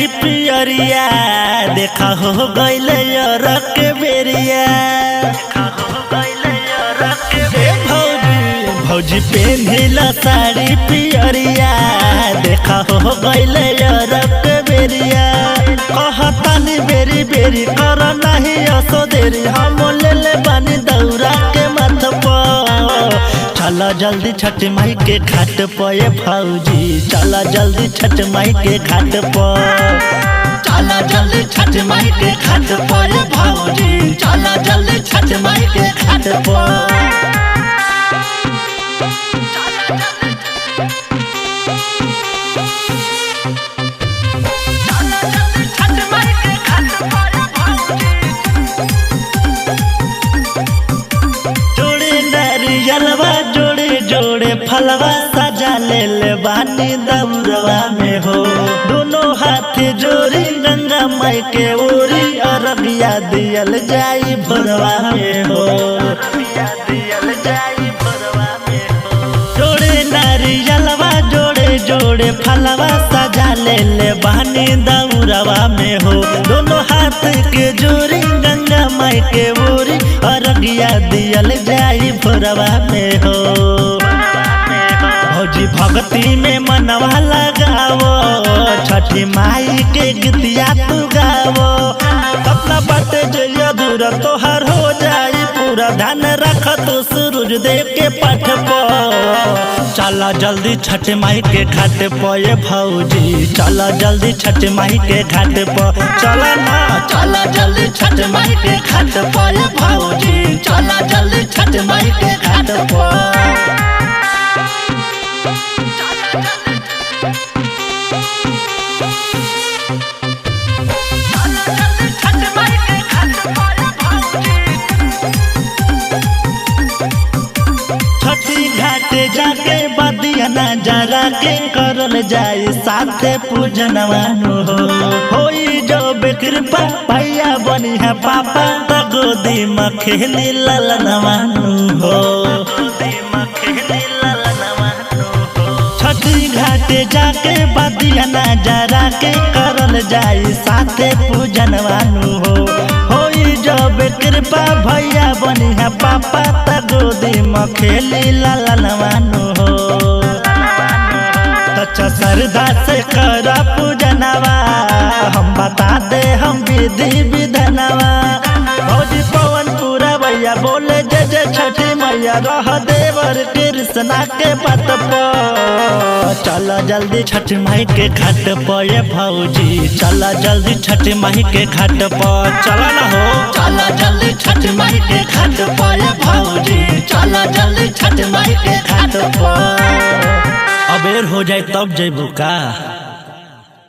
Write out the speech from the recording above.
साड़ी पियरिया, देखा हो गइले अरक बेरिया। ए भौजी भौजी पेन्हिला साड़ी पियरिया, देखा हो गइले अरक बेरिया। कहतानी बेरी बेरी कर नाही असो देरी, हम लेले बानी दौरा के मत पर। चला जल्दी छठ माई के घाट पर भौजी, चला जल्दी छठ माई के घाट पर। चला जल्दी छठ माई के घाट पर भौजी, चला जल्दी छठ माई के घाट पर। जोड़े नारियलवा जोड़े जोड़े फलवा सजा ले ले बानी दौरवा में हो। दोनों हाथ जोड़ी गंगा माई के ओरी, अरबिया दियल जाई भोरवा में हो। जोड़े नारियलवा जोड़े जोड़े फलवा सजा ले ले बानी दौरवा में हो। दोनों हाथ के जोड़ी गंगा माई के ओरी, अरगिया दियल जाई भोरवा में हो। भौजी भक्ति में मनवा लगावो, छठी माई के गीतिया तू गावो। अपना बाटे जइया दूर तोहर हो जाई पूरा, ध्यान रख तू सूरज देव के पठ पर। चला जल्दी छठ माई के घाट पर भौजी, चला जल्दी छठ माई के घाट पर। चला ना चला जल्दी छठ माई के घाट पर भौजी, चला जल्दी छठ माई के घाट पर। छठी घाट जाके बदिया ना जरा के करल जाए साथे पूजनवानु हो। होई जो कृपा भैया बनी है पापा, त गोदी में खेली ललनवानु हो। छठी घाट जाके बदिया ना जरा के करल जाए साथे पूजनवानु हो। होई जब कृपा भैया बनी है पापा, त गोदी में खेली ललनवानु हो। तचा श्रद्धा से कर पूजनवा, हम बता दे हम विधि विधनवा। भौजी पवन पूरा भैया बोले जय जय छठी मैया, रह देवर कृष्णा के पत पर। चला जल्दी छठ माई के घाट पर भौजी, चला जल्दी छठ माई के घाट पर। चला ना हो चला जल्दी छठ माई के घाट पर भौजी, चला जल्दी छठ माई के घाट पर। अबेर हो जाए तब जैबू का।